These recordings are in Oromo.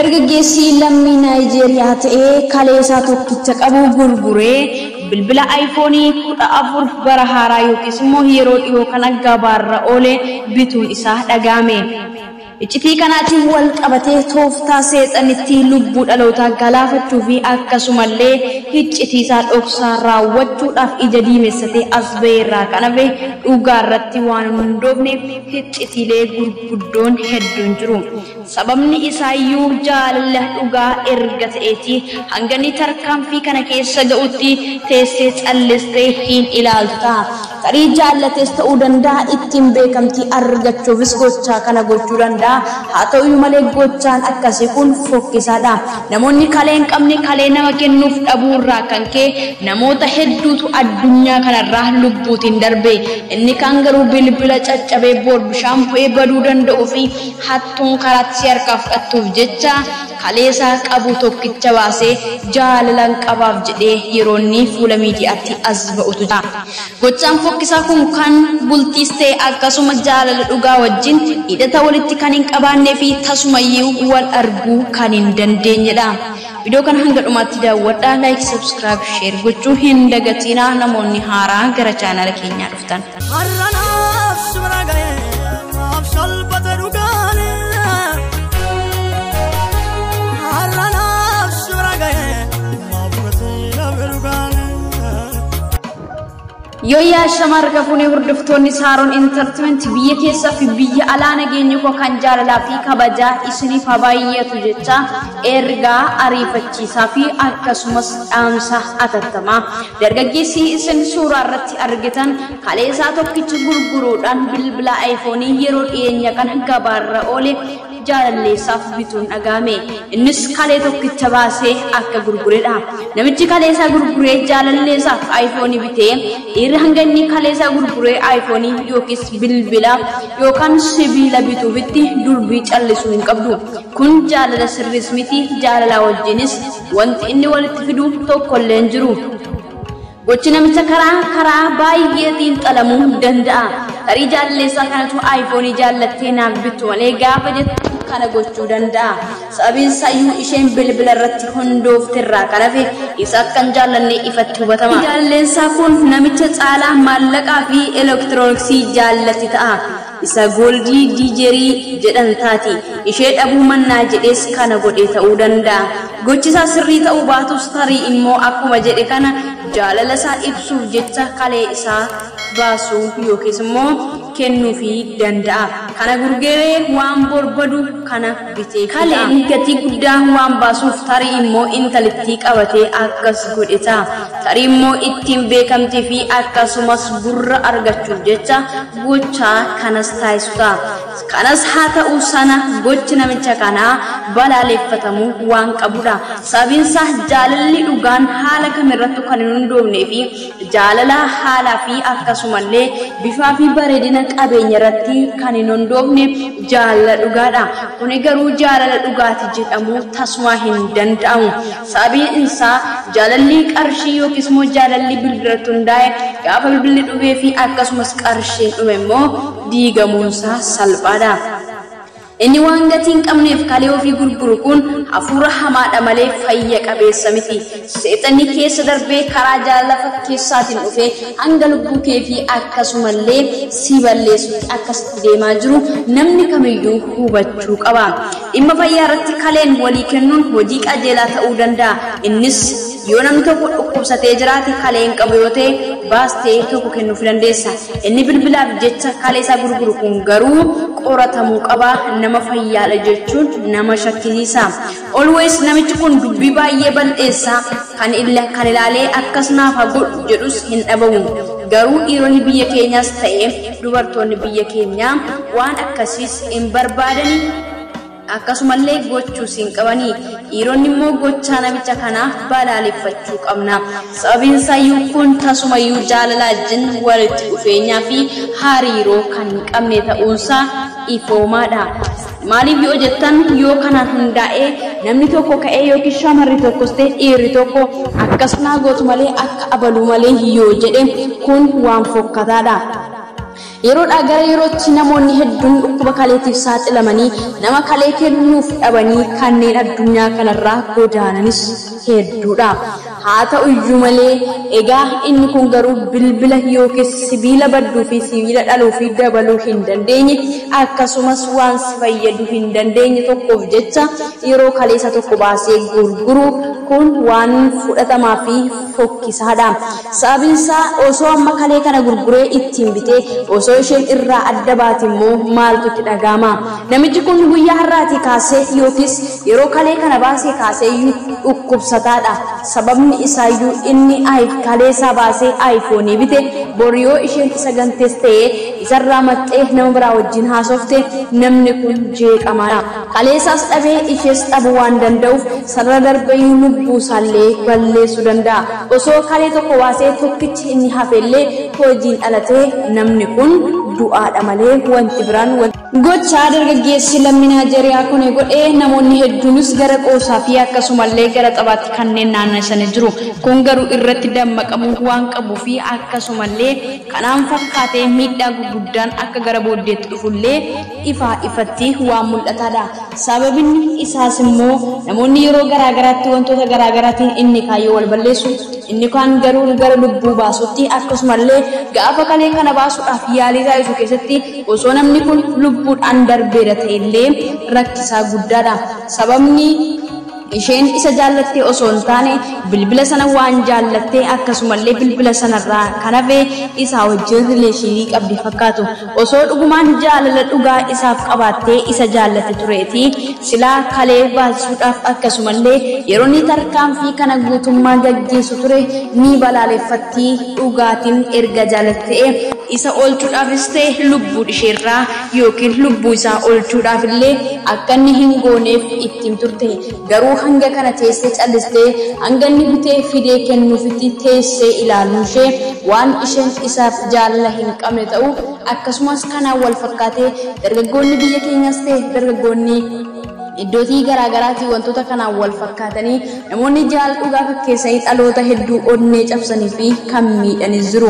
Dargaggeessi lammii Naayijeeriyaa ta'ee kaleessaa tokkicha qabu gurguree bilbila aayifoonii 14 bara haaraa yookiis immoo yeroo dhiyoo kana gabaarra oole bituun isaa dhaga'ame. Iccitii kanaatiin wal qabatee tooftaa seexanitti lubbuu dhalootaa galaafachuu fi akkasumallee iccitii isaa dhoksaa raawwachuudhaaf ija diimessatee as ba'e irraa kan hafe dhugaa irratti waan hin hundoofne iccitiilee gurguddoon hedduun jiru. Sababni isaayyuu jaalala dhugaa erga ta'eeti hanga inni tarkaanfii kana keessa ga'utti teessee callistee hin ilaaltu. Tarii jaallates ta'uu danda'a, ittiin beekamtii argachuufis gochaa kana gochuu danda'a. Haa ta'uyyuu malee gochaan akkasii kun fokkisaadha. Namoonni kalee hin qabne kalee nama kennuuf dhabuu irraa kan ka'e namoota hedduutu addunyaa kanarraa lubbuutiin darbe. Inni kaan garuu bilbila caccabee bor bishaan bu'ee baduu danda'uu fi hattuun karaatti si harkaa fudhattuuf jecha kaleessaa qabu tokkicha baasee jaalalan qabaaf jedhee yeroo inni fuula miidiyaatti as ba'utu jira. Gochaan fokkisaa kun kan bultiis ta'e akkasuma jaalala dhugaa wajjin hidhata walitti kan hin qabaannee fi tasumayyuu wal arguu kan hin dandeenyedha. Viidiyoo kana hanga dhumaatti daawwadhaa, like, subscribe, share gochuu hin dagatinaa namoonni haaraa gara chaanala keenyaa dhuftan. Har'anaaf si bira ga'ee maaf salphate dhugaane. Har'anaaf si bira ga'ee maaf gatii dhabe dhugaane. Yooyyaa shamarra fuunee hordoftoonni Saaroon Entertainment biyya keessaa fi biyya alaa, nageenyi koo kan jaalalaa fi kabajaa isiniif haa baay'atu jecha ergaa ariifachiisaa fi akkasumas dhaamsa atattamaa. Dargaggeessi isin suuraa irratti argitan kaleessaa tokkicha gurguruudhaan bilbila aayifoonii yeroo dhiyeenya kana gabaarra oole jaalalleessaaf bituun dhaga'ame. Innis kalee tokkicha baasee akka gurguredha. Namichi kaleessaa gurguree jaalalleessaaf aayifoonii bitee, dhiirri hanga inni kaleessaa gurguree aayifoonii yookiis bilbila yookaan sibiila bituufitti durbii callisuu hin qabdu. Kun jaalala sirriis miti, jaalala wajjinis wanti inni walitti fidu tokkollee hin jiru. Gochi namicha karaa baay'ee xiinxalamuu danda'a. Tarii jaalalleessaa kanatu aayifoonii jaallattee naaf bittu malee gaafa jettu kana gochuu danda'a. Sababiin isaayyuu isheen bilbila irratti hundoofte irraa kan hafe isa akka hin jaallanne ifatti hubatama. Jaalalleessaa kun namicha caalaa maallaqaa fi elektirooniksii jaallatti ta'a. Isa gold digger jedhan taati. Ishee dhabuu mannaa jedhees kana godhe ta'uu danda'a. Gochi isaa sirrii ta'uu baatus, tarii immoo akkuma jedhe kana jaalala isaa ibsuuf jecha kalee isaa baasuu yookiis immoo kennuufii danda'a. Kana gurguree waan barbaadu kana bitee. Kaleen gatii guddaa waan baasuuf tarii immoo intalittii qabatee akkas godhe ta'a. Tarii immoo ittiin beekamtii fi akkasumas gurra argachuuf jecha gochaa kanas taasisu ta'a. Kanas haa ta'u sana, gochi namicha kanaa balaaleffatamuu waan qabudha. Sababiin isaa jaalalli dhugaan haala kamirrattuu kan hin hundoofnee fi jaalala haalaa fi akkasumallee bifaa fi bareedina qabeenya irratti kan hin hundoofne jaalala dhugaadha. Kuni garuu jaalala dhugaati jedhamuu tasuma hin danda'amu. Sababiin isaa jaalalli qarshii yookiis immoo jaalalli bilbilatti hundaa'e gaafa bilbilli dhumee fi akkasumas qarshiin dhume immoo diigamuunsaa salphaadha. Inni waan gatii hin qabneef kalee ofii gurguru kun hafuura hamaadha malee fayya qabeessa miti. Seexanni keessa darbee karaa jaalala fakkeessaatiin dhufee hanga lubbuu kee fi akkasumallee si balleessutti akkasitti deemaa jiru namni kamiyyuu hubachuu qaba. Dhimma fayyaa irratti kaleen walii kennuun hojii qajeelaa ta'uu danda'a. Innis yoo namni tokko dhukkubsatee jiraate, kalee hin qabu yoo ta'e, baastee tokko kennuuf dandeessa. Inni bilbilaaf jecha kalee isaa gurguru kun garuu qoratamuu qaba, nama fayyaadha jechuun nama shakkisiisa. Always namichi kun dubbii baay'ee bal'eessa, kan ilaalee akkas naaf haa godhu jedhus hin dhabamu. Garuu dhiironni biyya keenyaas ta'e dubartoonni biyya keenyaa waan akkasiis hin barbaadani, akkasumallee gochuus hin qabanii. Dhiironni immoo gochaa namicha kanaa balaaleffachuu qabna. Sababiin isaayyuu kun tasumayyuu jaalala wajjin walitti dhufeenyaa fi hariiroo kan hin qabne ta'uunsaa ifoomaadha. Maaliif yoo jettan, yoo kanaan hundaa'ee namni tokko ka'ee yookiin shamarri tokkos ta'e dhiirri tokko akkas naa gootu malee, akka abaluu malee yoo jedhe, kun waan fokkataadha. Yeroodhaa gara yerootti namoonni hedduun dhukkuba kaleetiif saaxilamanii nama kalee kennuuf dhabanii kanneen addunyaa kanarraa godaananis hedduudha. Haa ta'u iyyuu malee egaa inni kun garuu bilbila yookiis sibiila badduu fi sibiila dhaluu fi dabaluu hin dandeenye akkasumas waan si fayyaduu hin dandeenye tokkoof jecha yeroo kaleessa tokko baasee gurguru kun waan fudhatamaa fi fokkisaadha. Sababiin isaa osoo amma kalee kana gurguree ittiin bitee osoo isheen irraa adda baate immoo maaltu itti dhaga'ama? Namichi kun guyyaa har'aatii kaasee yookiis yeroo kalee kana baasee kaasee iyyuu dhukkubsataadha. Sababni isaayyuu inni kaleessaa baasee aayifoonii bite bor yoo isheen isa gantees ta'ee isarraa maxxee nama biraa wajjin haasofte namni kun jeeqamaadha. Kaleessaas dhabee ishees dhabuu waan danda'uuf sarara darbee lubbuu isaallee balleessuu danda'a. Osoo kalee tokko baasee tokkichi inni hafellee hojiin dhalatee namni kun du'aadha malee wanti biraan gochaa dargaggeessi lammii Naayijeeriyaa kun godhee namoonni hedduunis gara qoosaa fi akkasumallee gara taphaatti kanneen naannessanii jiru. Kun garuu irratti dammaqamuu waan qabuu fi akkasumallee kanaan fakkaatee miidhaa gurguddaan akka gara booddeetti dhufullee ifaa ifatti waan mul'ataadha. Sababni isaas immoo namoonni yeroo garaagaraatti wantoota garaagaraatiin inni kaayyoo wal balleessu, inni kaan garuu gara lubbuu baasutti akkasumallee gaafa kalee kana baasuudhaaf yaalii taasisu keessatti osoo namni kun lubbuudhaan darbeera ta'ellee rakkisaa guddaadha. Sababni isheen isa jaallattee osoo hin taane bilbila sana waan jaallattee akkasumallee bilbila sanarraa kan hafe isaa wajjin rileeshinii qabdi fakkaatu. Osoo dhugumaan jaalala dhugaa isaaf qabaattee isa jaallatte tureeti silaa kalee baasuudhaaf akkasumallee yeroo inni tarkaanfii kana guutummaa gaggeessu ture ni balaaleffatti dhugaatiin erga jaallattee isa oolchuudhaafis ta'e lubbuu isheerraa yookiin lubbuu isaa oolchuudhaaf illee akka inni hin gooneef ittiin turte. Garuu hanga kana teessee callistee hanga inni bitee fidee kennuufitti teessee ilaaluun ishee waan isheen isaaf jaalala hin qabne ta'u akkasumas kanaan wal fakkaatee dargaggoonni biyya keenyas ta'e dargaggoonni iddootii garaagaraatii wantoota kanaan wal fakkaatanii namoonni jaalala dhugaa fakkeessanii dhaloota hedduu onnee cabsanii fi kan miidhanis jiru.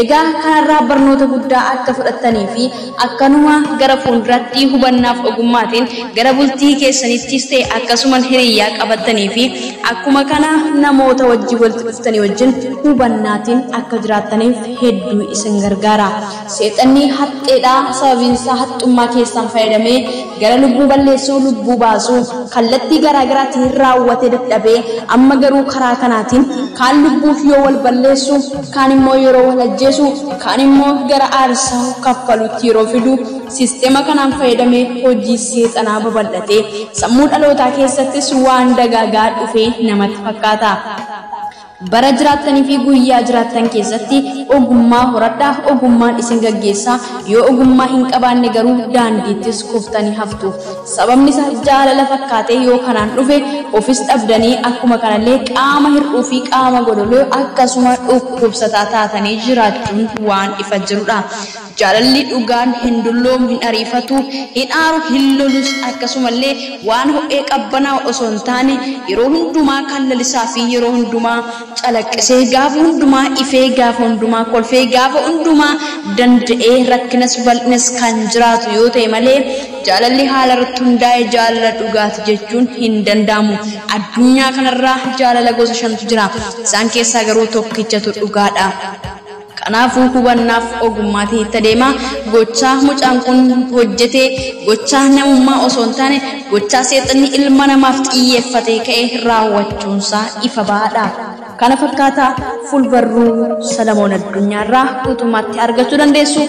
Egaa kanarraa barnoota guddaa akka fudhattanii fi akkanuma gara fuulduraatti hubannaaf ogummaatiin gara bultii keessanittis ta'e akkasumas hiriyyaa qabattanii fi akkuma kana namoota wajjin walitti dhuftanii wajjin hubannaatiin akka jiraattaniif hedduu isin gargaara. Seexanni haxxeedhaa sababiin isaa haxxummaa keessaan fayyadamee gara lubbuu balleessuu lubbuu baasuu kallattii garaagaraatiin raawwatee dadhabee amma garuu karaa kanaatiin kaan lubbuuf yoo wal balleessu kaan immoo yeroo wal ajjeesu kaan immoo gara aarsaa kaffaluutti yeroo fidu sisteema kanaan fayyadamee hojii seexanaa babal'atee sammuu dhalootaa keessattis waan dagaagaa dhufee namatti fakkaata. Bara jiraattanii fi guyyaa jiraattan keessatti ogummaa horadhaa, ogummaan isin gaggeessaa. Yoo ogummaa hin qabaanne garuu daandiittis kuftanii haftu. Sababni isaa jaalala fakkaatee yoo kanaan dhufe ofis dhabdanii akkuma kanallee qaama hir'uu fi qaama godoloo akkasuma dhukkubsataa taatanii jiraachuun waan ifa jirudha. Jaalalli dhugaan hin dulloomu, hin ariifatu, hin aaru, hin lolus akkasumallee waan ho'ee qabbanaa osoo hin taane yeroo hundumaa kan lalisaa fi yeroo hundumaa calaqqisee gaafa hundumaa ifee gaafa hundumaa kolfee gaafa hundumaa danda'ee rakkinas bal'inas kan jiraatu yoo ta'e malee jaalalli haala irratti hundaa'e jaalala dhugaati jechuun hin danda'amu. Addunyaa kanarraa jaalala gosa shantu jira. Isaan keessaa garuu tokkichatu dhugaadha. Kanaafuu hubannaaf ogummaatiin itti adeema. Gochaa mucaan kun hojjetee gochaa namummaa osoo hin taane gochaa seexanni ilma namaaf xiyyeeffatee ka'e raawwachuunsaa ifa bahaadha. Kana fakkaataa fuulbarruu Salamoon Addunyaarraa guutummaatti argachuu dandeessu.